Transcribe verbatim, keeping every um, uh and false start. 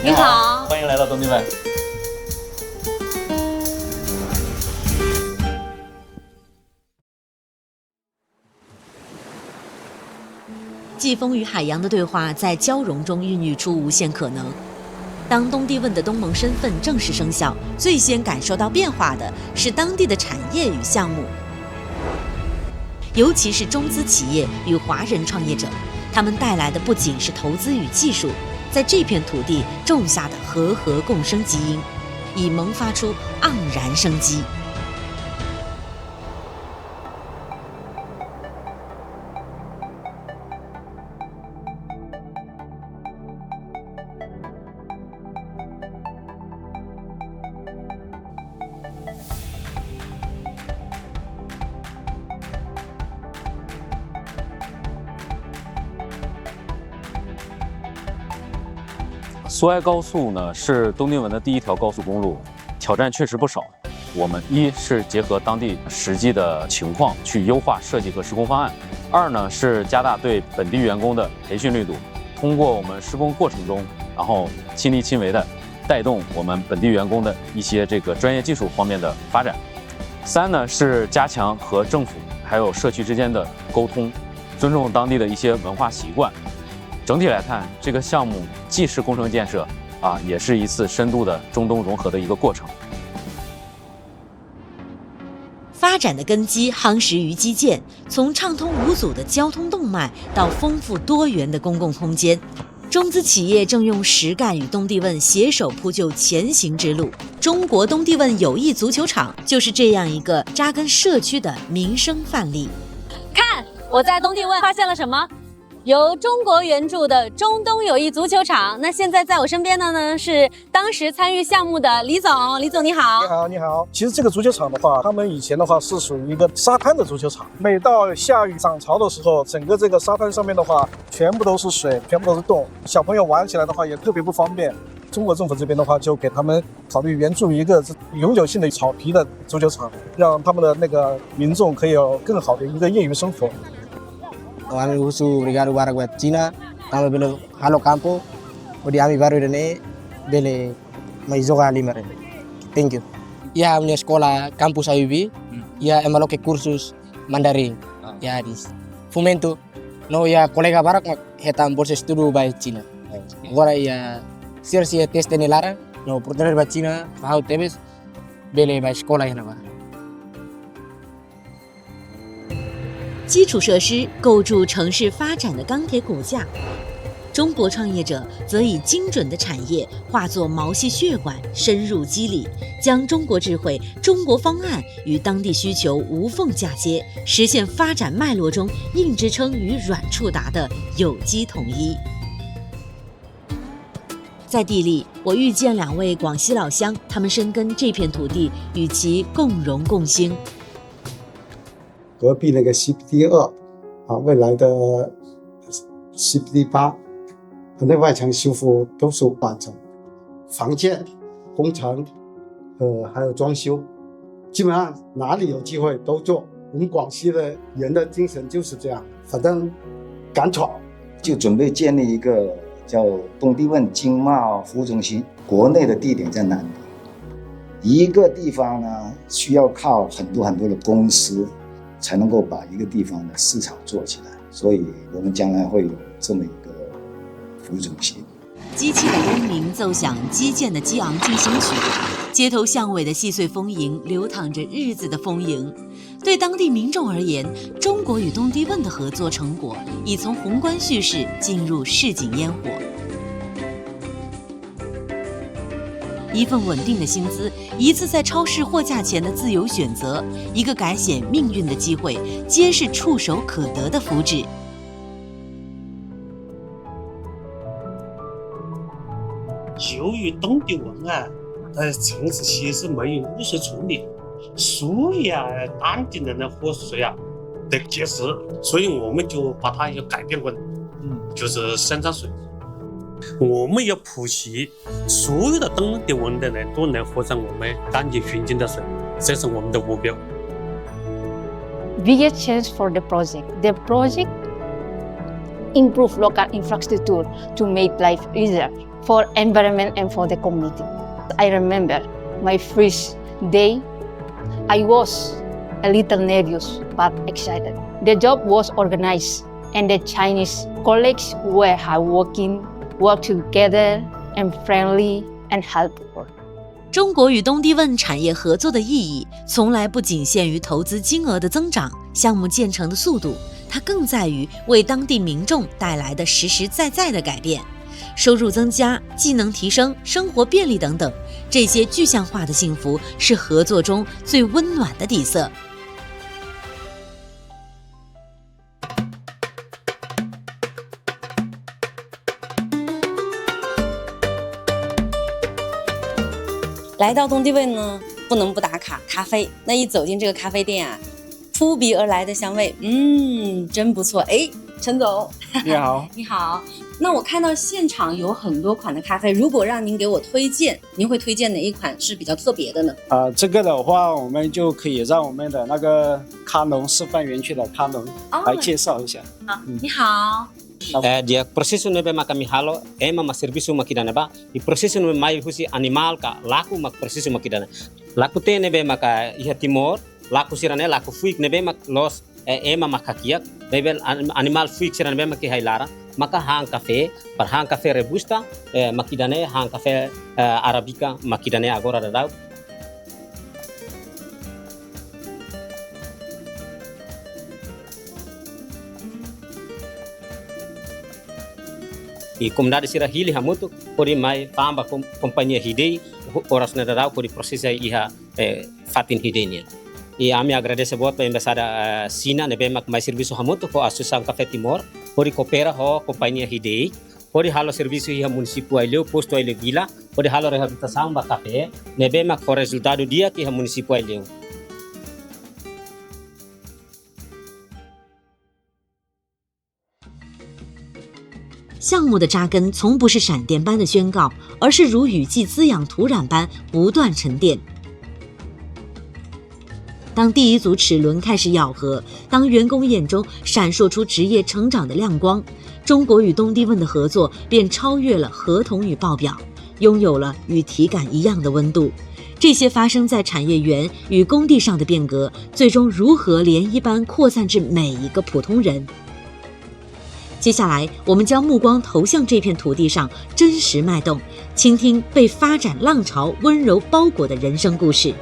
你好。欢迎来到东帝汶。 季风与海洋的对话在交融中孕育出无限可能。当东帝汶的东盟身份正式生效，最先感受到变化的是当地的产业与项目，尤其是中资企业与华人创业者，他们带来的不仅是投资与技术，在这片土地种下的和合共生基因，已萌发出盎然生机。 苏埃高速呢是东帝汶的第一条高速公路，挑战确实不少。我们一是结合当地实际的情况去优化设计和施工方案，二呢是加大对本地员工的培训力度，通过我们施工过程中，然后亲力亲为的带动我们本地员工的一些这个专业技术方面的发展。三呢是加强和政府还有社区之间的沟通，尊重当地的一些文化习惯。整体来看，这个项目既是工程建设啊，也是一次深度的中东融合的一个过程。 发展的根基夯实于基建，从畅通无阻的交通动脉到丰富多元的公共空间，中资企业正用实干与东帝汶携手铺就前行之路。中国东帝汶友谊足球场就是这样一个扎根社区的民生范例。看，我在东帝汶发现了什么？由中国援助的中东友谊足球场。那现在在我身边的呢是当时参与项目的李总，李总你好。你好，你好。其实这个足球场的话，他们以前的话是属于一个沙滩的足球场，每到下雨涨潮的时候，整个这个沙滩上面的话，全部都是水，全部都是洞，小朋友玩起来的话也特别不方便。中国政府这边的话，就给他们考虑援助一个永久性的草皮的足球场，让他们的那个民众可以有更好的一个业余生活。 Ami husu obrigadu barak ba Xina, tanba bele halo kampu, hodi ami balu ida-ne'e bele mai joga halimar. Thank you. Iha ami-nia eskola kampus A U B, iha ema loke kursus Mandarin. Iha dis. Fomentu, no iha kolega barak mak hetan bolsa estudu ba Xina. Agora iha sira sei teste nia laran, no oportunidade ba Xina, ba ha'u tebes, bele ba eskola iha ne'ebá. 基础设施构筑城市发展的钢铁骨架。中国创业者则以精准的产业化作毛细血管，深入肌理，将中国智慧、中国方案与当地需求无缝嫁接，实现发展脉络中硬支撑与软触达的有机统一。在地里，我遇见两位广西老乡，他们深耕这片土地，与其共荣共兴。 隔壁那个 C P D 二啊，未来的 C P D 八，那外墙修复都是完成，房建、工程，呃，还有装修，基本上哪里有机会都做。我们广西的人的精神就是这样，反正敢闯。就准备建立一个叫东帝汶经贸服务中心。国内的地点在南宁，一个地方呢需要靠很多很多的公司才能够把一个地方的市场做起来，所以我们将来会有这么一个服务中心。机器的轰鸣奏响机械的激昂进行曲，街头巷尾的细碎风吟流淌着日子的丰盈。对当地民众而言，中国与东帝汶的合作成果已从宏观叙事进入市井烟火。一份稳定的薪资，一次在超市货架前的自由选择，一个改写命运的机会，皆是触手可得的福祉。 由于东帝汶啊，它的城市其实没有污水处理，所以啊，当地人的污水啊，得结石，所以我们就把它也改变过来，嗯，就是山泉水。我们要普及所有的东帝汶的人都能喝上我们当地纯净的水，这是我们的目标。 Biggest change for the project. The project improve local infrastructure to make life easier. for environment and for the community. I remember my first day, I was a little nervous but excited. The job was organized and the Chinese colleagues were hardworking, work together and friendly and helpful. 中国与东帝汶产业合作的意义，从来不仅限于投资金额的增长、项目建成的速度，它更在于为当地民众带来的实实在在的改变。收入增加、技能提升、生活便利等等，这些具象化的幸福是合作中最温暖的底色。 来到东帝汶呢，不能不打卡咖啡。那一走进这个咖啡店啊，扑鼻而来的香味，嗯，真不错。哎，陈总，你好，你好。那我看到现场有很多款的咖啡，如果让您给我推荐，您会推荐哪一款是比较特别的呢？啊，这个的话，我们就可以让我们的那个咖农示范园区的咖农哦来介绍一下。你好， Eh, di'ak, prosesu ne'ebé mak ami halo, ema mak servisu mak ida-ne'ebá, i prosesu ne'ebé mai husi animál ka laku mak prosesu mak ida-ne'e. Laku-teen ne'ebé maka iha Timor, laku sira-ne'e laku fuik ne'ebé mak loos, eh, ema mak hakiak, ne'ebé an- animál fuik sira ne'ebé mak iha ai-laran, maka han kafé, para han kafé robusta, eh, mak ida-ne'e, han kafé, eh, arábika mak ida-ne'e agora daudaun. I komunidade sira hili hamutuk, hodi mai fa'an ba kom- kompañia Hidei, ho- oras ne'e daudaun hodi prosesa iha, eh, fatin Hidei nian. I ami agradese boot ba embaixada, eh, Xina ne'ebé mak mai servisu hamutuk ho Asosiasaun Kafé Timor, hodi koopera ho kompañia Hidei, hodi halo servisu iha munisípiu Aileu, postu Aileu Vila, hodi halo reabilitasaun ba kafé, ne'ebé mak fó rezultadu di'ak iha munisípiu Aileu. 项目的扎根从不是闪电般的宣告，而是如雨季滋养土壤般不断沉淀。当第一组齿轮开始咬合，当员工眼中闪烁出职业成长的亮光，中国与东帝汶的合作便超越了合同与报表，拥有了与体感一样的温度。这些发生在产业园与工地上的变革，最终如何涟漪般扩散至每一个普通人？接下来，我们将目光投向这片土地上真实脉动，倾听被发展浪潮温柔包裹的人生故事。